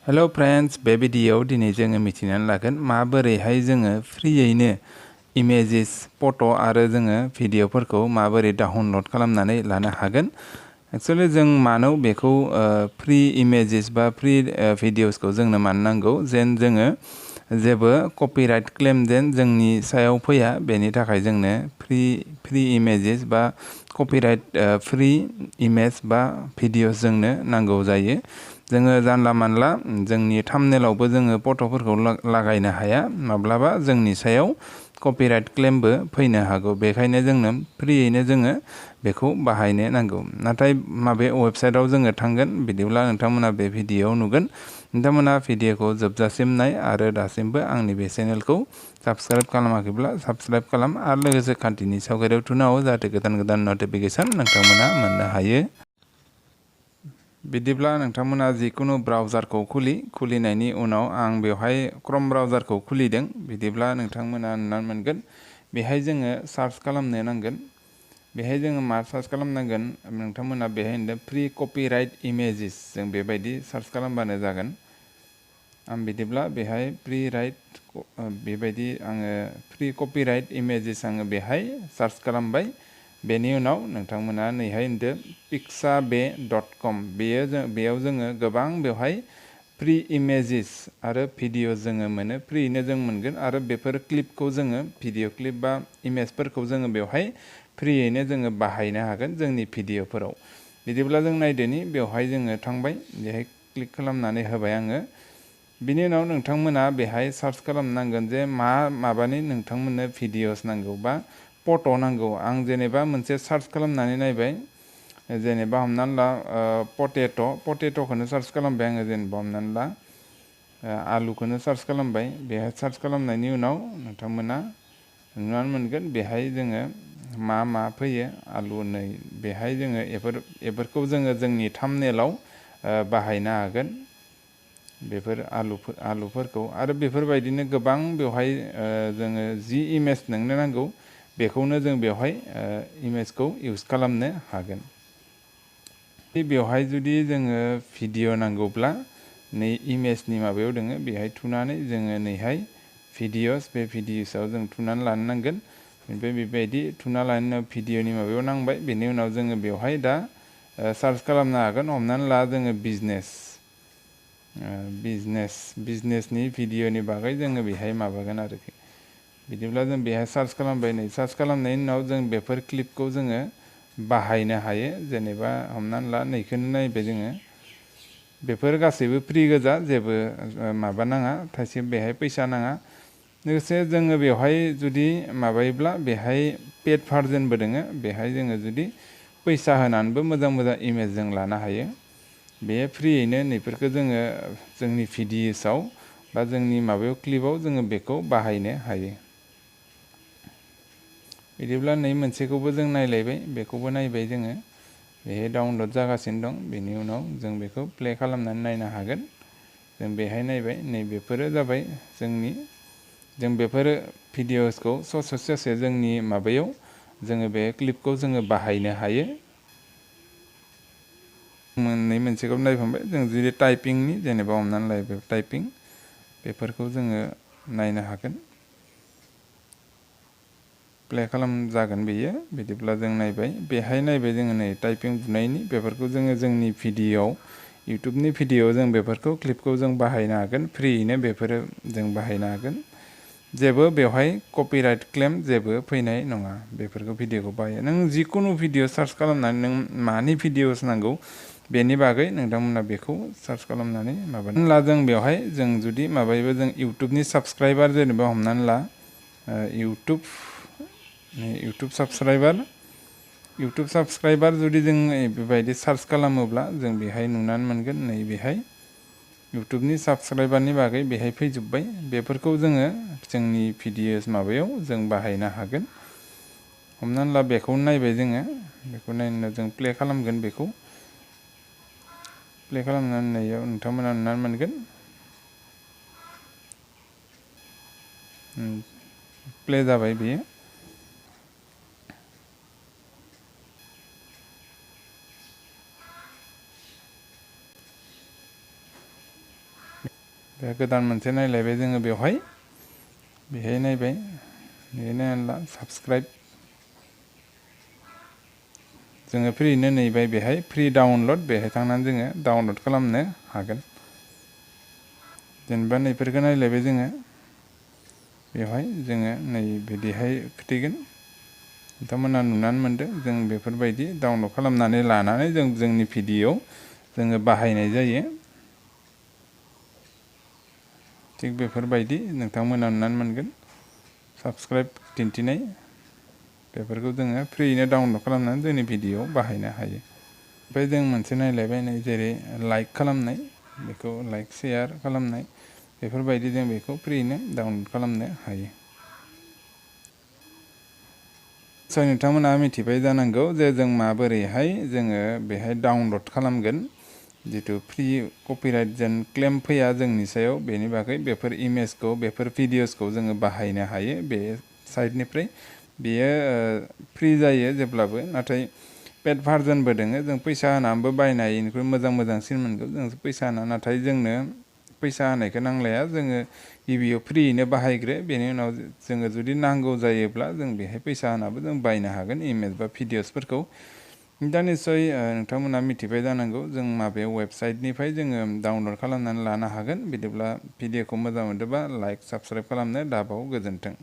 Hello friends, बे भिडियोआव दिनै जोङो मिथिनानै लागोन माबोरैहाय जोङो फ्रियैनो इमेजेस, फट' आरो जोङो भिडियोफोरखौ माबोरै डाउनलड खालामनानै लानो हागोन। एक्चुअली जों मानो बेखौ फ्रि इमेजेस बा फ्रि भिडियोसखौ जोंनो मानो नांगौ, जेन जोङो जेबो कपिराइट क्लेम जेन जोंनि सायाव फैया, बेनि थाखाय जोंनो फ्रि इमेजेस बा कपिराइट फ्रि इमेज बा भिडियोस जोंनो नांगौ जायो। जोङो जानला मानला जोंनि थाम्बनेलावबो जोङो फट'फोरखौ लागायनो हाया, माब्लाबा जोंनि सायाव कपिराइट क्लेमबो फैनो हागौ। बेखायनो जोंनो फ्रियैनो जोङो बेखौ बाहायनो नांगौ। नाथाय माबे वेबसाइटआव जोङो थांगोन, बिदिब्ला नोंथांमोना बे भिडियोआव नुगोन। नोंथांमोना भिडियोखौ जोबजासिम नाय आरो दासिमबो आंनि बे चेनेलखौ साबस्क्राइब खालामाखैब्ला साबस्क्राइब खालाम आरो लोगोसे घन्टिनि सावगारियाव थुना हो, जाहाथे गोदान गोदान नटिफिकेसन नोंथांमोना मोननो हायो। बिदिब्ला नोंथांमोना जिखुनु ब्राउजारखौ खुलिनायनि उनाव आं बेवहाय क्रम ब्राउजारखौ खुलिदों। बिदिब्ला नोंथांमोना नुनो मोनगोन बेहाय जोङो सार्च खालामनो नांगोन। बेहाय जोङो मा सार्च खालामनांगोन, नोंथांमोना बेहाय होनदों फ्रि कपिराइट इमेजेस, जों बेबायदि सार्च खालामबानो जागोन। आं बिदिब्ला बेहाय बेबायदि आङो फ्रि कपिराइट इमेजेस आङो बेहाय सार्च खालामबाय। बेनि उनाव नोंथांमोना नैहाय होनदो pixabay.com, बेयाव जोङो गोबां बेवहाय फ्रि इमेजेस आरो भिडिअ जोङो मोनो, फ्रियैनो जों मोनगोन। आरो बेफोर क्लिपखौ जोङो भिडिअ क्लिप बा इमेजफोरखौ जोङो बेवहाय फ्रियैनो जोङो बाहायनो हागोन जोंनि भिडिअफोराव। बिदिब्ला जों नायदोनि, बेवहाय जोङो थांबाय, बेहाय क्लिक खालामनानै होबाय आङो। बिनि उनाव नोंथांमोना बेहाय सार्च खालामनांगोन जे माबानि नोंथांमोननो भिडिअस नांगौ बा फट' नांगौ। आं जेनेबा मोनसे सार्च खालामनानै नायबाय, जेनेबा हमनानै ला पटेट'खौनो सार्च खालामबाय आङो। जेनेबा हमनानै ला आलुखौनो सार्च खालामबाय। बेहाय सार्च खालामनायनि उनाव नोंथांमोना नुनो मोनगोन बेहाय जोङो मा फैयो। आलु, नै बेहाय जोङो बेफोरखौ जोङो जोंनि थाम्बनेलाव बाहायनो हागोन, बेफोर आलुफोरखौ। आरो बेफोरबायदिनो गोबां बेवहाय जोङो जि इमेज नोंनो नांगौ, बेखौनो जों बेवहाय इमेजखौ इउज खालामनो हागोन। बेवहाय जुदि जोङो भिडिअ नांगौब्ला नै इमेजनि माबायाव दोङो, बेहाय थुनानै जोङो नैहाय भिडिअस, बे भिडिअसआव जों थुनानै लानो नांगोन। ओमफ्राय बेबायदि थुना लानायनि उनाव भिडिअनि माबायाव नांबाय। बेनि उनाव जोङो बेवहाय दा सार्च खालामनो हागोन। हमनानै ला जोङो बिजनेसनि भिडिअनि बागै जोङो बेहाय माबागोन आरोखि। बिदिब्ला जों बेहाय सार्च खालामबाय। नै सार्च खालामनायनि उनाव जों बेफोर क्लिपखौ जोङो बाहायनो हायो। जेनेबा हमनानै ला नैखौनो नायबाय जोङो, बेफोर गासैबो फ्रि गोजा, जेबो माबा नाङा, थाइसे बेहाय फैसा नाङा। लोगोसे जोङो बेवहाय जुदि माबायोब्ला बेहाय पेड भार्जनबो दोङो, बेहाय जोङो जुदि फैसा होनानैबो मोजां मोजां इमेज जों लानो हायो। बे फ्रियैनो नैफोरखौ जोङो जोंनि भिडिअसआव बा जोंनि माबायाव क्लिपाव जोङो बेखौ बाहायनो हायो। बिदिब्ला नै मोनसेखौबो जों नायलायबाय, बेखौबो नायबाय जोङो। बेहाय डाउनलड जागासिनो दं। बेनि उनाव जों बेखौ प्ले खालामनानै नायनो हागोन। जों बेहाय नायबाय, नै बेफोरो जाबाय जों बेफोर भिडिअसखौ ससे जोंनि माबायाव जोङो बे क्लिपखौ जोङो बाहायनो हायो। मोननै मोनसेखौ नायखांबाय। जों जुदि टाइपिंनि, जेनेबा हमनानै लायो टाइपिं, बेफोरखौ जोङो नायनो हागोन। प्ले खालामजागोन बेयो। बिदिब्ला जों नायबाय, बेहाय नायबाय जोङो नै टाइपिं बुनायनि, बेफोरखौ जोङो जोंनि भिडिअ'आव, इउटुबनि भिडिअ'आव जों बेफोरखौ क्लिपखौ जों बाहायनो हागोन। फ्रियैनो बेफोरो जों बाहायनो हागोन। जेबो बेवहाय कपिराइट क्लेम जेबो फैनाय नङा। बेफोरखौ भिडिअ'खौ बाहायो। नों जिखुनु भिडिअ सार्च खालामनानै नों मानि भिडिअस नांगौ, बेनि बागै नोंथांमोना बेखौ सार्च खालामनानै माबानो ला। जों बेवहाय जों जुदि माबायोबा जों इउटुबनि साबस्क्राइबार, जेनेबा हमनानै ला इउटुब साबस्क्राइबार जुदि जों बेबायदि सार्च खालामोब्ला जों बेहाय नुनानै मोनगोन। नै बेहाय इउटुबनि साबस्क्राइबारनि बागै बेहाय फैजोब्बाय। बेफोरखौ जोङो जोंनि भिडिअस माबायाव जों बाहायनो हागोन। हमनानै ला बेखौनो नायबाय जोङो, बेखौ नायनानै जों प्ले खालामगोन। बेखौ प्ले खालामनानै नायाव नोंथांमोना नुनानै मोनगोन। प्ले जाबाय बेयो। बे गोदान मोनसे नायलायबाय जोङो बेवहाय बेहाय नायबाय बेहाय नायना साबस्क्राइब जोङो फ्रियैनो नैबाय बेहाय फ्रि डाउनलड बेहाय थांनानै जोङो डाउनलड खालामनो हागोन जेनेबा नैफोरखौ नायलायबाय जोङो बेवहाय जोङो नै बिदिहाय खोथैगोन नोंथांमोना नुनानै मोनदों जों बेफोरबायदि डाउनलड खालामनानै लानानै जों जोंनि भिडिअ जोङो बाहायनाय जायो थिग बेफोरबायदि नोंथांमोना नुनानै मोनगोन साबस्क्राइब दिन्थिनाय बेफोरखौ जोङो फ्रियैनो डाउनलड खालामनानै जोंनि भिडिअ बाहायनो हायो ओमफ्राय जों मोनसे नायलायबाय नै जेरै लाइक खालामनाय बेखौ लाइक शेयार खालामनाय बेफोरबायदि जों बेखौ फ्रियैनो डाउनलड खालामनो हायो नोंथांमोना मिथिबाय जानांगौ जे जों माबोरैहाय जोङो बेहाय डाउनलड खालामगोन जितु फ्रि कपिराइट जेन क्लेम फैया जोंनि सायाव बेनि बागै बेफोर इमेजखौ बेफोर भिडिअसखौ जोङो बाहायनो हायो बे साइटनिफ्राय बेयो फ्रि जायो जेब्लाबो नाथाय पेड भार्जनबो दोङो जों फैसा होनानैबो बायनो हायो इनिख्रुइ मोजांसिन मोनगौ जों फैसा होना नाथाय जोंनो फैसा होनायखौ नांलाया जोङो गिबियाव फ्रियैनो बाहायग्रो बेनि उनाव जोङो जुदि नांगौ जायोब्ला जों बेहाय फैसा होनाबो जों बायनो हागोन इमेज बा भिडिअसफोरखौ दा निस्सय नोंथांमोना मिथिबाय जानांगौ जों माबे वेबसाइटनिफ्राय जोङो डाउनलड खालामनानै लानो हागोन बिदिब्ला भिडिअखौ मोजां मोनदोंबा लाइक साबस्क्राइब खालामनो दाबाव गोजोन्थों